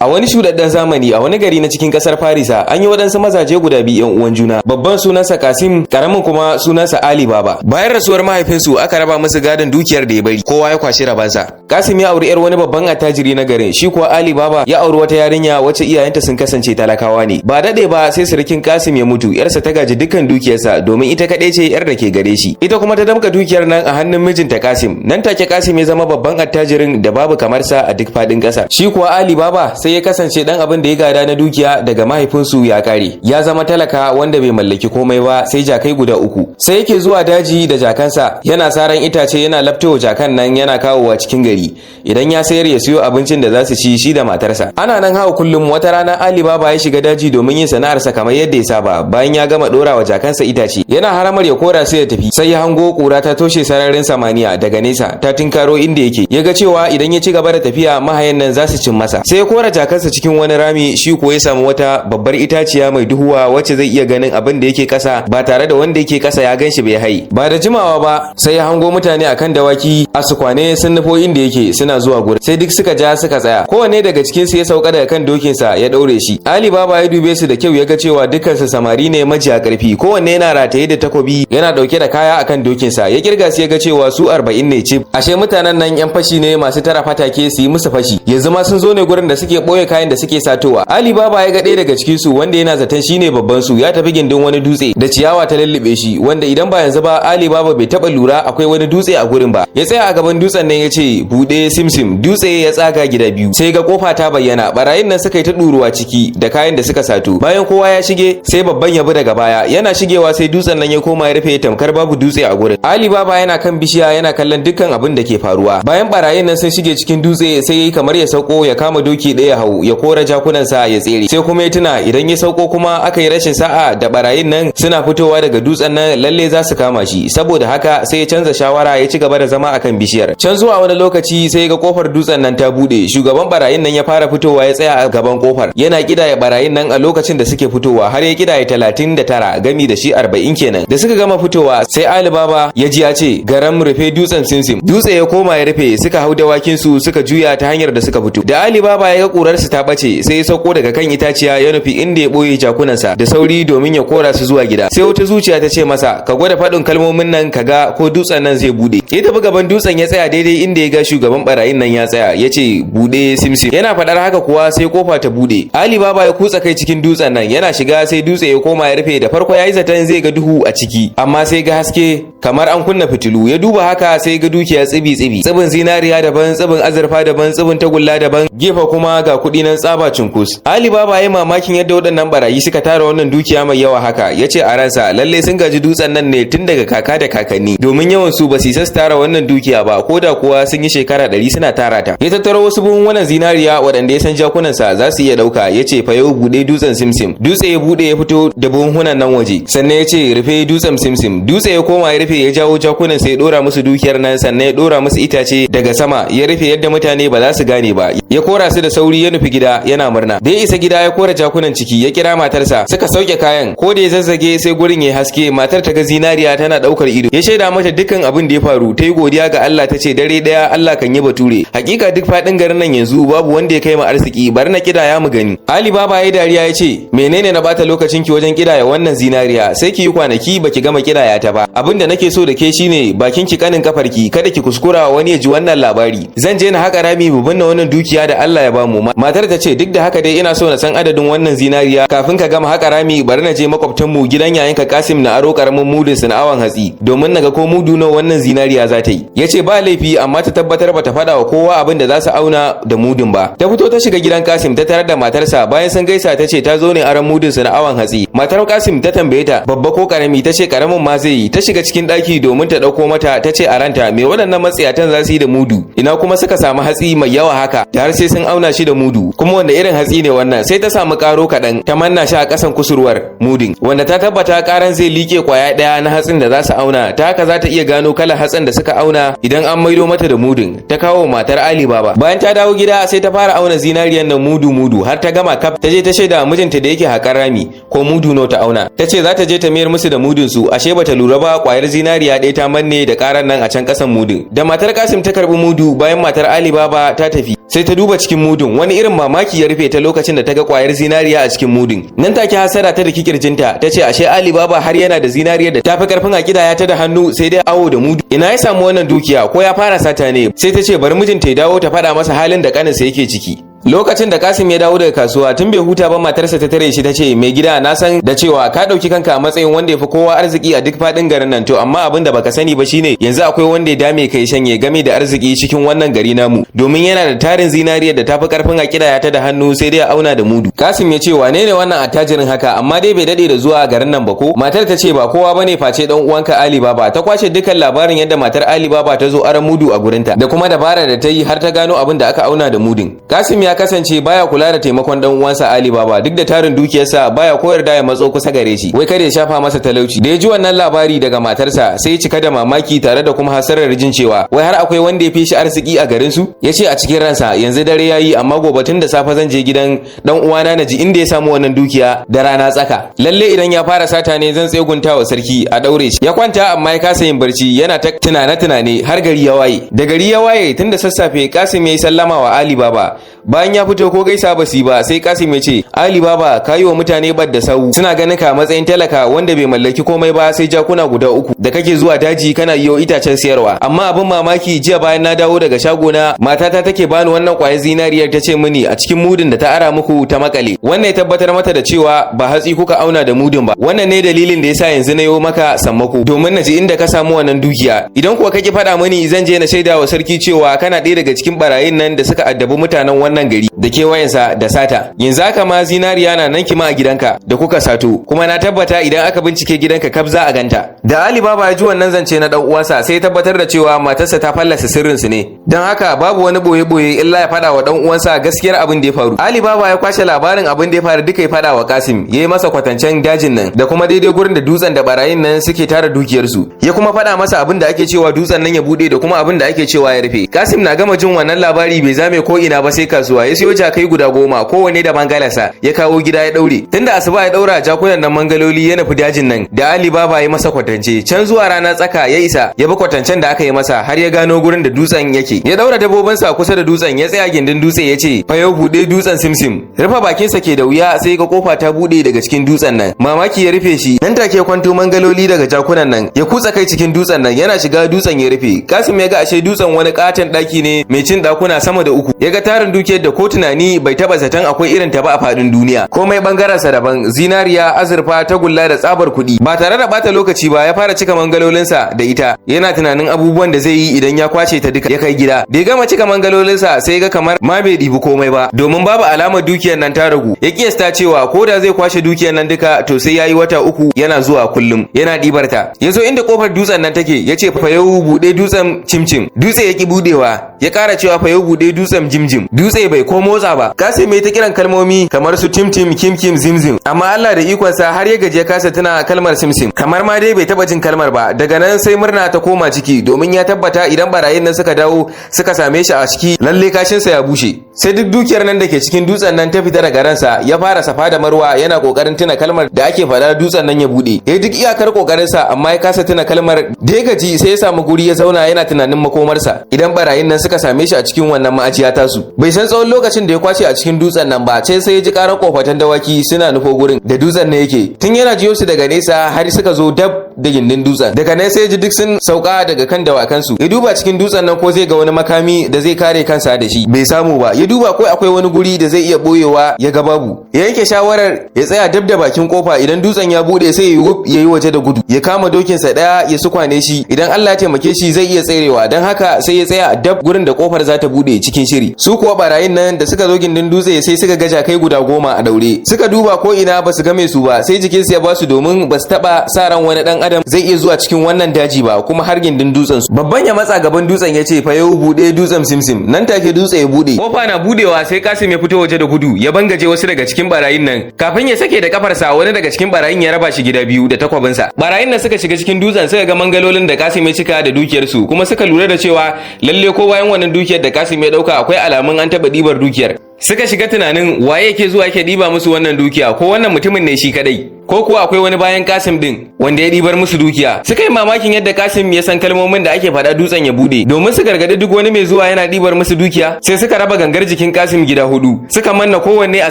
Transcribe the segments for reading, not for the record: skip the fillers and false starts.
A wani shuɗaɗɗen zamani, a wani gari na cikin ƙasar Farisa, an yi waɗansu mazaje guda biyu 'yan uwan juna. Babban sunansa Kasim, ƙaramin kuma sunansa Ali Baba. Bayan rasuwar mahaifinsu, aka raba musu gadon dukiyar da ya bari, kowa ya kwashi rabansa. Kasim ya auri 'yar wani babban attajiri na garin, shi kuwa Ali Baba ya auri wata yarinya wacce iyayenta sun kasance talakawa ne. Ba daɗe ba sai surukin Kasim ya mutu, 'yarsa ta gaji dukkan dukiyarsa domin ita kaɗai ce 'yar da ke gare shi. Ita kuma ta damka dukiyar nan a hannun mijinta Kasim. Nan take Kasim ya zama babban attajirin da babu kamar sa a duk faɗin ƙasar. Shi kuwa Ali Baba sai ya kasance dan abin da ya gada na dukiya daga mahaifinsu ya kare, ya zama talaka wanda bai mallaki komai ba sai jakai guda uku. Sai yake zuwa daji da jakansa, yana saran itace, yana laftowa jakan nan, yana kawowa cikin gari. Idan ya sayar, ya siyo abincin da za su ci shi da matarsa. Ana nan hawa kullum, wata rana Ali Baba ya shiga daji domin yin sana'arsa kamar yadda ya saba. Bayan ya gama dora wa jakansa itace, yana haramar ya kora sai ya tafi, sai ya hango kura ta toshe sararin samaniya daga nesa ta tinkaro inda yake. Ya ga cewa idan ya ci gaba da tafiya, mahayan nan za su cin masa. Sai ya kora jakansa cikin wani rami, shi kuwa ya samu wata babbar itaciya mai duhuwa wacce zai iya ganin abin da yake kasa ba tare da wanda yake kasa ya ganshi bai haye. Ba da jimawa ba sai ya hango mutane akan dawaki a sukwane sun nufo inda yake, suna zuwa gurin sai duk suka ja suka tsaya. Kowanne daga cikin su ya sauka daga kan dokinsa ya daure shi. Ali Baba ya dube su da kyau, ya ga cewa dukkansu samari ne majiya karfi, kowanne yana rataye da takobi, yana dauke da kaya akan dokinsa. Ya kirga su, ya ga cewa su 40 ne cif. Ashe mutanen nan yan fashi ne masu tara fatake su yi musu fashi. Yanzu ma sun zo ne gurin da suke boye kayan da suke satowa. Ali Baba ya ga ɗaya daga cikin su, wanda yana zaton shine babban su, ya tafi gindin wani dutse da ciyawa ta lullube shi, wanda idan ba yanzu ba Ali Baba bai taba lura akwai wani dutse a gurin ba. Ya tsaya a gaban dutsen nan ya ce, "Bude simsim." Dutse ya tsaga gida biyu, sai ga kofa ta bayyana. Barayin nan suka yi ta ɗuruwa ciki da kayan da suka sato. Bayan kowa ya shige, sai babban ya bi daga baya. Yana shigewa sai dutsen nan ya koma ya rufe tamkar babu dutse a gurin. Ali Baba yana kan bishiya yana kallon dukkan abin da ke faruwa. Bayan barayin nan sun shige cikin dutse, sai yayi kamar ya sauko ya kama doki ɗaya hau ya kora jakunansa ya tsere. Sai kuma ya tuna idan ya sauko kuma aka yi rashin sa'a da barayin nan suna fitowa daga dutsen nan, lalle za su kama shi. Saboda haka sai ya canza shawara, ya ci gaba da zama akan bishiyar. Can zuwa wani lokaci sai ga kofar dutsen nan ta bude, shugaban barayin nan ya fara fitowa, ya tsaya a gaban kofar yana kidaya barayin nan a lokacin da suke fitowa, har ya kidaya 39, gami da shi 40 kenan. Da suka gama fitowa, sai Ali Baba ya ji ya ce, "Garam, rufe dutsen simsim." Dutse ya koma ya rufe, suka hau dawakin su suka juya ta hanyar da suka fito. Da Ali Baba ya ga kurar su ta bace, sai ya sauko daga kan itaciya ya nufi inda ya boye jakunansa da sauri domin ya kora su zuwa gida. Sai wata zuciya ta ce masa, "Ka gwada faɗin kalmomin nan ka ga ko dutsen nan zai bude." Ya tafi gaban dutsen, ya tsaya daidai inda ya ga shugaban barayin nan ya tsaya, ya ce, "Bude simsim." Yana faɗar haka kuwa sai kofa ta bude. Ali Baba ya kutsa kai cikin dutsen nan. Yana shiga sai dutse ya koma ya rufe. Da farko ya yi zaton zai ga duhu a ciki, amma sai ga haske kamar an kunna fitilu. Ya duba haka sai ga dukiya tsibi tsibi, tsibin zinariya daban, tsibin azurfa daban, tsibin tagulla daban, gefe kuma ga kuɗi nan tsaba cunkus. Ali Baba ya mamakin yadda waɗannan barayi suka tara wannan dukiya mai yawa haka. Ya ce a ransa, lalle sun gaji dutsen nan ne tun daga kaka da kakanni, domin yawan su ba su isa su tara wannan dukiya ba ko da kuwa sun yi shekara 100 suna tara ta. Ya tattaro wasu buhunhunan zinariya waɗanda ya san jakunansa za su iya ɗauka. Ya ce, "Fa yau, buɗe dutsen simsim." Dutse ya buɗe, ya fito da buhunhunan nan waje. Sannan ya ce, "Rufe dutsen simsim." Dutse ya koma ya rufe. Ya jawo jakunan sai ya ɗora musu dukiyar nan, sannan ya ɗora musu itace daga sama, ya rufe yadda mutane ba za su gane ba. Ya kora su da sauri, ya nufi gida yana murna. Da ya isa gida, ya kora jakunan ciki, ya kira matarsa, suka sauke kayan. Ko da ya zazzage sai gurin ya haske, matar ta ga zinariya tana daukar ido. Ya shaida mata dukkan abin da ya faru. Ta yi godiya ga Allah, ta ce, "Dare daya Allah kan yi bature. Hakika duk fadin garin nan yanzu babu wanda ya kai mu arziki. Bari na kidaya mu gani." Ali Baba ya dariya, ya ce, "Menene na bata lokacin ki wajen kidaya wannan zinariya? Sai ki yi kwanaki baki gama kidaya ta ba. Abin da nake so da ke shine bakin ki kanin kafarki, kada ki kuskura wani ya ji wannan labari. Zan je na haƙa rami mu binne wannan dukiya da Allah ya bamu." Matar ta ce, "Duk da haka dai ina so na san adadin wannan zinariya kafin ka gama haƙa rami. Bari na je makwabtanmu gidan yayanka Kasim na aro karamin mudun su na awan hatsi domin naga ko mudu nawa wannan zinariya za ta yi." Ya ce ba laifi, amma ta tabbatar bata faɗa wa kowa abin da za su auna da mudun ba. Ta fito ta shiga gidan Kasim, ta tarar da matarsa. Bayan sun gaisa, ta ce ta zo ne aron mudun su na awan hatsi. Matar Kasim ta tambaye ta babba ko karami. Ta ce karamin ma zai yi. Ta shiga cikin ɗaki domin ta ɗauko mata. Ta ce a ranta, me waɗannan matsiyatan za su yi da mudu? Ina kuma suka samu hatsi mai yawa haka da har sai sun auna shi da mudu? Kuma wanda irin hatsi ne wannan? Sai ta samu karo kaɗan ta manna shi a ƙasan kusurwar mudin, wanda ta tabbata karan zai liƙe kwaya ɗaya na hatsin da za su auna. Ta haka za ta iya gano kalar hatsin da suka auna idan an maido mata da mudin. Ta kawo matar Ali Baba. Bayan ta dawo gida, sai ta fara auna zinariyan nan mudu mudu har ta gama kaf. Ta je ta shaida mijinta da yake haƙar rami ko mudu nawa ta auna. Ta ce za ta je ta mayar musu da mudun su. Ashe bata lura ba, kwayar zinariya zinariya ɗaya ta manne da karan nan a can kasan mudun. Da matar Kasim ta karbi mudu bayan matar Ali Baba ta tafi, sai ta duba cikin mudun. Wani irin mamaki ya rufe ta lokacin da ta ga kwayar zinariya a cikin mudun. Nan take hasara ta daki kirjinta, ta ce ashe Ali Baba har yana da zinariyar da tafi karfin a kidaya ta da hannu, sai dai awo da mudu. Ina ya samu wannan dukiya? Ko ya fara sata ne? Sai ta ce bari mijinta ya dawo ta faɗa masa halin da kaninsa yake ciki. Lokacin da Kasim ya dawo daga kasuwa, tun bai huta ba matarsa ta tare shi ta ce, "Mai gida, na san da cewa ka dauki kanka a matsayin wanda ya fi kowa arziki a duk faɗin garin nan. To amma abin da baka sani ba shine yanzu akwai wanda ya dame kai shanye game da arziki cikin wannan gari namu, domin yana da tarin zinariyar da tafi karfin a kidaya ta da hannu, sai dai a auna da mudu." Kasim ya ce, "Wane ne wannan attajirin haka? Amma dai bai dade da zuwa garin nan ba ko?" Matar ta ce, "Ba kowa bane face dan uwanka Ali Baba." Ta kwashe dukkan labarin yadda matar Ali Baba ta zo aran mudu a gurinta da kuma dabara da ta yi har ta gano abin da aka auna da mudun. Kasim ya kasance baya kula da taimakon dan uwansa Ali Baba. Duk da tarin dukiyarsa, baya koyar da ya matso kusa gare shi, wai kada ya shafa masa talauci. Da ya ji wannan labari daga matarsa, sai ya cika da mamaki tare da kuma hasarar jin cewa wai har akwai wanda ya fi shi arziki a garin su. Ya ce a cikin ransa, "Yanzu dare yayi, amma gobe tun da safe zan je gidan dan uwana na ji inda ya samu wannan dukiya da rana tsaka. Lalle idan ya fara sata ne, zan tsegunta wa sarki a daure shi." Ya kwanta amma ya kasa yin barci, yana ta tunane tunane har gari ya waye. Da gari ya waye, tun da sassafe Kasim ya yi sallama wa Ali Baba. Bayan ya fito, ko gaisa ba su ba, sai Kasim ya ce, "Ali Baba, ka yi wa mutane da sau. Suna ganin ka matsayin talaka wanda bai mallaki komai ba sai jakuna guda uku da kake zuwa daji kana yiwo itacen siyarwa. Amma abin mamaki, jiya bayan na dawo daga shagona, matata take bani wannan kwayar zinariyar, ta ce mini a cikin mudun da ta ara muku ta makale. Wannan ya tabbatar mata da cewa ba hatsi kuka auna da mudun ba. Wannan ne dalilin da yasa yanzu na yo maka sammako, domin na ji inda ka samu wannan dukiya. Idan kuwa kake faɗa mini, zan je na shaida wa sarki cewa kana ɗaya daga cikin barayin nan da suka addabi mutanen wannan gari da kewayensa da sata. Yanzu haka ma zinariya na nan kima a gidanka da kuka sato, kuma na tabbata idan aka bincike gidanka kaf za a ganta." Da Ali Baba ya ji wannan zance na dan uwansa, sai ya tabbatar da cewa matarsa ta fallasa sirrin su ne. Don haka babu wani boye boye illa ya faɗa wa dan uwansa gaskiyar abin da ya faru. Ali Baba ya kwashe labarin abin da ya faru duka ya faɗa wa Kasim, ya yi masa kwatancen dajin nan da kuma daidai gurin da dutsen da barayin nan suke tara dukiyarsu. Ya kuma faɗa masa abin da ake cewa dutsen nan ya bude da kuma abin da ake cewa ya rufe. Kasim na gama jin wannan labari, bai zame ko ina ba sai kasuwa. Ya siyo jakai guda 10, kowanne da mangalarsa, ya kawo gida ya daure. Tunda asuba ya daura jakunan nan mangaloli, ya nufi dajin nan da Ali Baba ya masa kwatance. Can zuwa rana tsaka ya isa, ya bi kwatancen da aka yi masa har ya gano gurin da dutsen yake. Ya daura dabbobinsa kusa da dutsen, ya tsaya gindin dutse, ya ce, "Fayau, bude dutsen simsim." Rufe bakinsa ke da wuya, sai ga kofa ta bude daga cikin dutsen nan. Mamaki ya rufe shi. Nan take kwanto mangaloli daga jakunan nan, ya kutsa kai cikin dutsen nan. Yana shiga, dutsen ya rufe. Kasim ya ga ashe dutsen wani katon daki ne mai cin dakuna sama da uku. Ya ga tarin dukiyar da ko tunani bai taba zaton akwai irin ta ba a fadin duniya. Komai bangaren sa daban: zinariya, azurfa, tagulla da tsabar kuɗi. Ba tare da bata lokaci ba, ya fara cika mangalolinsa da ita, yana tunanin abubuwan da zai yi idan ya kwace ta duka ya kai gida. Da ya gama cika mangalolinsa, sai ga kamar ma bai ɗibi komai ba, domin babu alamar dukiyar nan ta ragu. Ya kiyasta cewa ko da zai kwashe dukiyar nan duka, to sai yayi wata 3 yana zuwa kullum yana ɗibar ta. Ya zo inda kofar dutsen nan take, ya ce, "Fayau, buɗe dutsen cimcim." Dutse ya ki buɗewa. Ya ƙara cewa, "Fayau, buɗe dutsen jimjim." Dutse bai ko motsa ba. Kasim mai ta kiran kalmomi kamar su timtim, kimkim, zimzim, amma Allah da ikonsa har ya gaji ya kasa tuna kalmar simsim, kamar ma dai bai taba jin kalmar ba. Daga nan sai murna ta koma ciki, domin ya tabbata idan barayin nan suka dawo suka same shi a ciki, lalle kashinsa ya bushe. Sai duk dukiyar nan da ke cikin dutsen nan ta fita daga ransa. Ya fara Safa da Marwa yana kokarin tuna kalmar da ake faɗa dutsen nan ya bude. Ya duk iyakar kokarinsa amma ya kasa tuna kalmar. Da ya gaji, sai ya samu guri ya zauna yana tunanin makomarsa idan barayin nan suka same shi a cikin wannan ma'ajiya tasu. Bai san tsawon lokacin da ya kwace a cikin dutsen nan ba, sai ya ji karar kofatan dawaki suna nufo gurin da dutsen ne yake. Tun yana jiyo su daga nesa har suka zo dab da gindin dutsen. Daga nan sai ya ji duk sun sauka daga kan dawakansu. Ya duba cikin dutsen nan ko zai ga wani makami da zai kare kansa da shi, bai samu ba. Ya duba ko akwai wani guri da zai iya boyewa, ya ga babu. Ya yanke shawarar ya tsaya dab da bakin kofa. Idan dutsen ya bude, sai ya yi waje da gudu, ya kama dokinsa daya ya sukwane shi. Idan Allah ya taimake shi, zai iya tserewa. Don haka sai ya tsaya dab gurin da kofar za ta bude cikin shiri. Su kuwa barayin nan da suka zo gindin dutse, sai suka ga jakai guda 10 a daure. Suka duba ko ina ba su game su ba, sai jikinsu ya basu, domin ba su taba sa ran wani dan adam zai iya zuwa cikin wannan daji ba, kuma har gindin dutsen su. Babban ya matsa gaban dutsen ya ce, "Fa yau, bude dutsen simsim." Nan take dutse ya bude. Kofa na budewa, sai Kasim ya fito waje da gudu, ya bangaje wasu daga cikin barayin nan. Kafin ya sake da kafarsa, wani daga cikin barayin ya raba shi gida biyu da takwabinsa. Barayin nan suka shiga cikin dutsen, suka ga mangalolin da Kasim ya cika da dukiyar su, kuma suka lura da cewa lalle ko bayan wannan dukiyar da Kasim ya dauka, akwai alamun an taba dibar dukiyar. Suka shiga tunanin waye yake zuwa yake ɗiba musu wannan dukiya, ko wannan mutumin ne shi kadai, ko kuwa akwai wani bayan Kasim din wanda ya ɗibar musu dukiya. Suka yi mamakin yadda Kasim ya san kalmomin da ake faɗa dutsen ya bude. Domin su gargaɗi duk wani mai zuwa yana ɗibar musu dukiya, sai suka raba gangar jikin Kasim gida hudu, suka manna kowanne a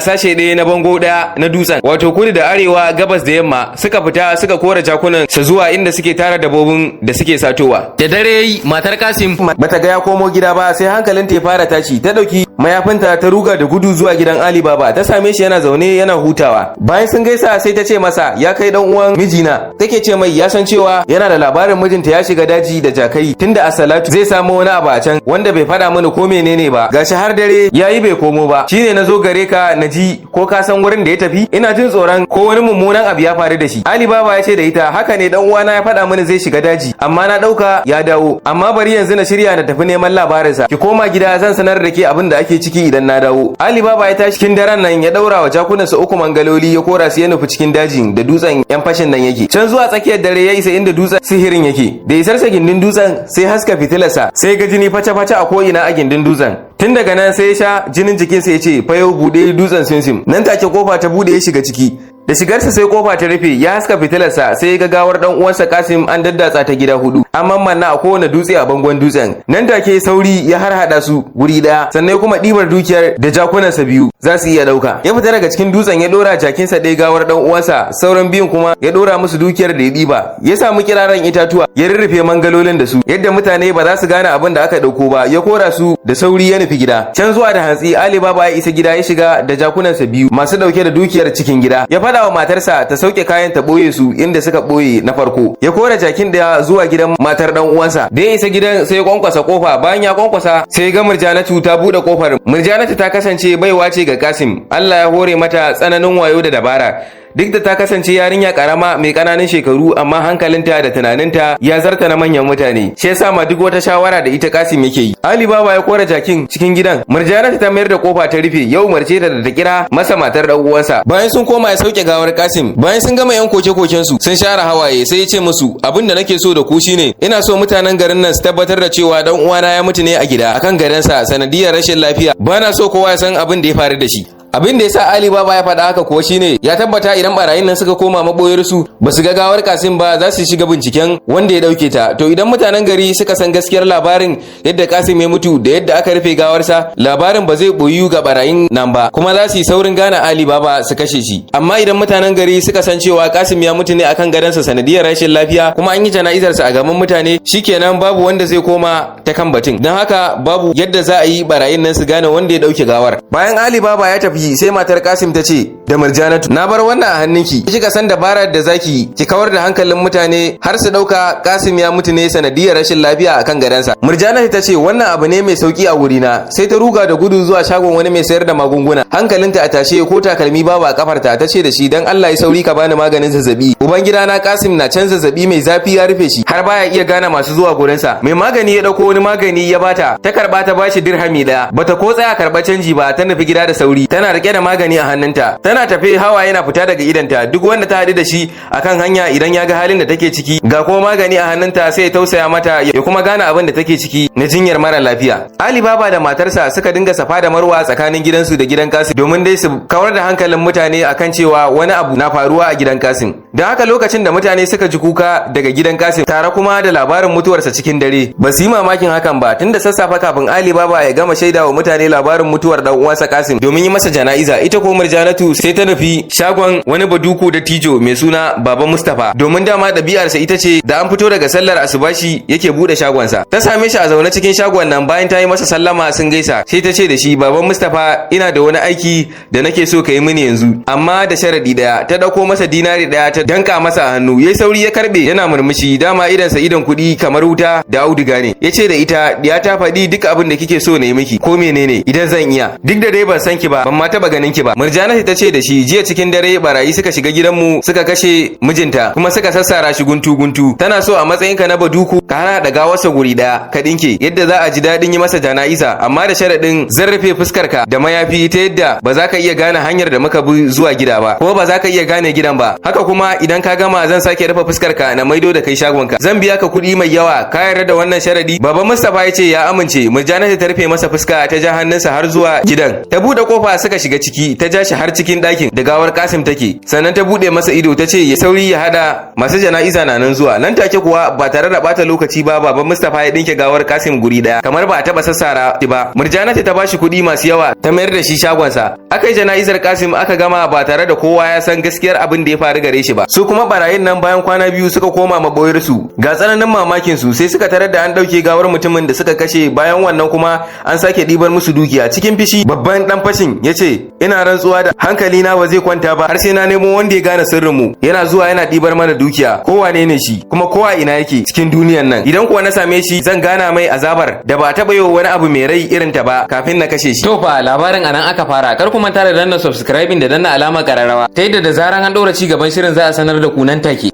sashe ɗaya na bango ɗaya na dutsen, wato kudu da arewa, gabas da yamma. Suka fita suka kora jakunan su zuwa inda suke tara dabbobin da suke satowa. Da dare matar Kasim bata ga ya komo gida ba, sai hankalinta ya fara tashi. Ta ɗauki mayafinta ta ruga da gudu zuwa gidan Ali Baba. Ta same shi yana zaune yana hutawa. Bayan sun gaisa, sai ta ce masa, "Ya kai dan uwan mijina." Take ce mai ya san cewa yana da labarin mijinta ya shiga daji da jakai tunda a salatu zai samu wani abu a can wanda bai faɗa mini ko menene ba. Gashi har dare yayi bai komo ba, shine na zo gare ka na ji ko ka san wurin da ya tafi. Ina jin tsoron ko wani mummunan abu ya faru da shi. Ali Baba ya ce da ita, "Haka ne, dan uwana ya faɗa mini zai shiga daji, amma na ɗauka ya dawo. Amma bari yanzu na shirya na tafi neman labarinsa. Ki koma gida, zan sanar da ke abin da ake ciki idan na dawo." Ali Baba ya tashi cikin daren nan, ya daura wa jakunansa uku mangaloli, ya kora su, ya nufi cikin dajin da dutsen yan fashin nan yake. Can zuwa tsakiyar dare ya isa inda dutsen sihirin yake. Da isarsa gindin dutsen, sai haska fitilarsa, sai ga jini face-face a ko'ina a gindin dutsen. Tun daga nan sai ya sha jinin jikinsa, ya ce, "Fayau, bude dutsen simsim." Nan take kofa ta bude, ya shiga ciki. Da shigarsa sai kofa ta rufe. Ya haska fitilarsa, sai ya ga gawar dan uwansa Kasim an daddatsa ta gida hudu, an mammanna a kowane dutse a bangon dutsen. Nan take sauri ya harhada su guri daya, sannan kuma ɗibar dukiyar da jakunansa biyu za su iya ɗauka. Ya fita daga cikin dutsen, ya ɗora jakinsa ɗaya gawar dan uwansa, sauran biyun kuma ya ɗora musu dukiyar da ya ɗiba. Ya samu kiraren itatuwa, ya rurrufe mangalolin da su yadda mutane ba za su gane abin da aka ɗauko ba. Ya kora su da sauri, ya nufi gida. Can zuwa da hantsi Ali Baba ya isa gida, ya shiga da jakunansa biyu masu ɗauke da dukiyar cikin gida. Ya faɗa wa matarsa ta sauke kayan, ta ɓoye su inda suka ɓoye na farko. Ya kora jakin ɗaya zuwa gidan matar dan uwansa. Da ya isa gidan, sai ya kwankwasa kofa. Bayan ya kwankwasa, sai ga Murjanatu ta buɗe kofar. Murjanatu ta kasance baiwa ce ga Kasim. Allah ya hore mata tsananin wayo da dabara. Duk da ta kasance yarinya karama mai kananan shekaru, amma hankalinta da tunaninta ya zarta na manyan mutane, shi yasa ma duk wata shawara da ita Kasim yake yi. Ali Baba ya kora jakin cikin gidan. Murjanatu ta mayar da kofa ta rufe. Ya umarce ta da ta kira masa matar dan uwansa. Bayan sun koma, ya sauke gawar Kasim. Bayan sun gama yan koke koken su, sun share hawaye, sai ya ce musu, "Abin da nake so da ku shine, ina so mutanen garin nan su tabbatar da cewa dan uwana ya mutu ne a gida akan gadansa sanadiyar rashin lafiya. Bana so kowa ya san abin da ya faru da shi." Abin da yasa Ali Baba ya faɗa haka kuwa shine ya tabbata idan barayin nan suka koma maboyar su ba su ga gawar Kasim ba, za su shiga binciken wanda ya dauke ta. To idan mutanen gari suka san gaskiyar labarin yadda Kasim ya mutu da yadda aka rufe gawarsa, labarin ba zai boyu ga barayin nan ba, kuma za su yi saurin gane Ali Baba su kashe shi. Amma idan mutanen gari suka san cewa Kasim ya mutu ne akan gadonsa sanadiyar rashin lafiya, kuma an yi jana'izarsa a gaban mutane, shikenan, babu wanda zai koma ta kan batun. Don haka babu yadda za a yi barayin nan su gane wanda ya dauke gawar. Bayan Ali Baba ya tafi, sai matar Kasim ta ce da Murjanatu, "Na bar wannan a hannunki. Kika san dabarar da zaki ki kawar da hankalin mutane har su dauka Kasim ya mutu ne sanadiyar rashin lafiya akan gadonsa." Murjanatu ta ce, "Wannan abu ne mai sauki a wurina." Sai ta ruga da gudu zuwa shagon wani mai sayar da magunguna, hankalinta a tashe, ko takalmi babu a kafarta. Ta ce da shi, "Dan Allah ya sauri ka bani maganin zazzabi. Ubangida na Kasim na can, zazzabi mai zafi ya rufe shi har baya iya gane masu zuwa gurinsa." Mai magani ya dauko wani magani ya bata. Ta karba, ta bashi dirhami daya. Bata ko tsaya karba canji ba, ta nufi gida da sauri, tana rike da magani a hannunta. Tana tafe, hawaye yana fita daga idanta. Duk wanda ta haɗu da shi akan hanya, idan ya ga halin da take ciki, ga kuma magani a hannunta, sai ya tausaya mata ya kuma gane abin da take ciki na jinyar mara lafiya. Ali Baba da matarsa suka dinga safa da marwa tsakanin gidansu da gidan Kasim, domin dai su kawar da hankalin mutane akan cewa wani abu na faruwa a gidan Kasim. Don haka lokacin da mutane suka ji kuka daga gidan Kasim tare kuma da labarin mutuwarsa cikin dare, ba su yi mamakin hakan ba. Tunda sassafe, kafin Ali Baba ya gama shaida wa mutane labarin mutuwar dan uwansa Kasim domin yi masa jana'iza, ita ko Murjanatu sai ta nufi shagon wani baduku da tijo mai suna Baba Mustapha, domin dama ɗabi'arsa ita ce da an fito daga sallar asubashi yake bude shagonsa. Ta same shi a zaune cikin shagon nan. Bayan ta yi masa sallama sun gaisa, sai ta ce da shi, "Baban Mustapha, ina da wani aiki da nake so ka yi mini yanzu, amma da sharadi daya." Ta dauko masa dinari daya, ta danka masa a hannu. Yayi sauri ya karbe yana murmushi, dama idansa idan kuɗi kamar wuta da auduga ne. Ya ce da ita, "Ya ta faɗi duk abin da kike so na yi miki, ko menene, idan zan iya, duk da dai ban san ki ba, ban ma taba ganin ki ba." Murjanatu ta ce da shi, "Jiya cikin dare barayi suka shiga gidanmu, suka kashe mijinta, kuma suka sassara shi guntu guntu. Tana so a matsayinka na baduku ka Ka hana da gawarsa guri daya, ka dinke yadda za a ji daɗin yi masa jana'iza, amma da sharaɗin zan rufe fuskar ka da mayafi ta yadda ba za ka iya gane hanyar da muka bi zuwa gida ba, kuma ba za ka iya gane gidan ba. Haka kuma idan ka gama, zan sake rufe fuskar ka na maido da kai shagonka. Zan biya ka kuɗi mai yawa. Ka yarda da wannan sharadi?" Baban Mustapha ya ce ya amince. Murjanatu ta rufe masa fuska, ta ja hannunsa har zuwa gidan, ta buɗe kofa suka shiga ciki, ta ja shi har cikin ɗakin da gawar Kasim take. Sannan ta buɗe masa ido, ta ce ya sauri ya hada, masu jana'iza na nan zuwa. Nan take kuwa, ba tare da bata lokaci ba, baban Mustapha ya dinke gawar Kasim guri daya kamar ba a taba sassara ba. Murjanatu ta bashi kuɗi masu yawa, ta mayar da shi shagonsa. Aka yi jana'izar Kasim aka gama ba tare da kowa ya san gaskiyar abin da ya faru gare shi ba. Su kuma barayin nan, bayan kwana 2 suka koma maboyar su. Ga tsananin mamakin su, sai suka tarar da an dauke gawar mutumin da suka kashe. Bayan wannan kuma an sake ɗibar musu dukiya. Cikin fishi babban dan fashin ya ce, "Ina rantsuwa da hankali na ba zai kwanta ba har sai na nemo wanda ya gane sirrin mu, yana zuwa yana ɗibar mana dukiya, ko wane ne shi kuma ko a ina yake cikin duniyan nan. Idan kuwa na same shi, zan gana mai azabar da ba taɓa yi wa wani abu mai rai irin ta ba kafin na kashe shi." To fa, labarin anan aka fara. Kar ku manta da danna subscribing da danna alamar kararrawa ta yadda da zaran an ɗora ci gaban shirin, za a sanar da ku nan take.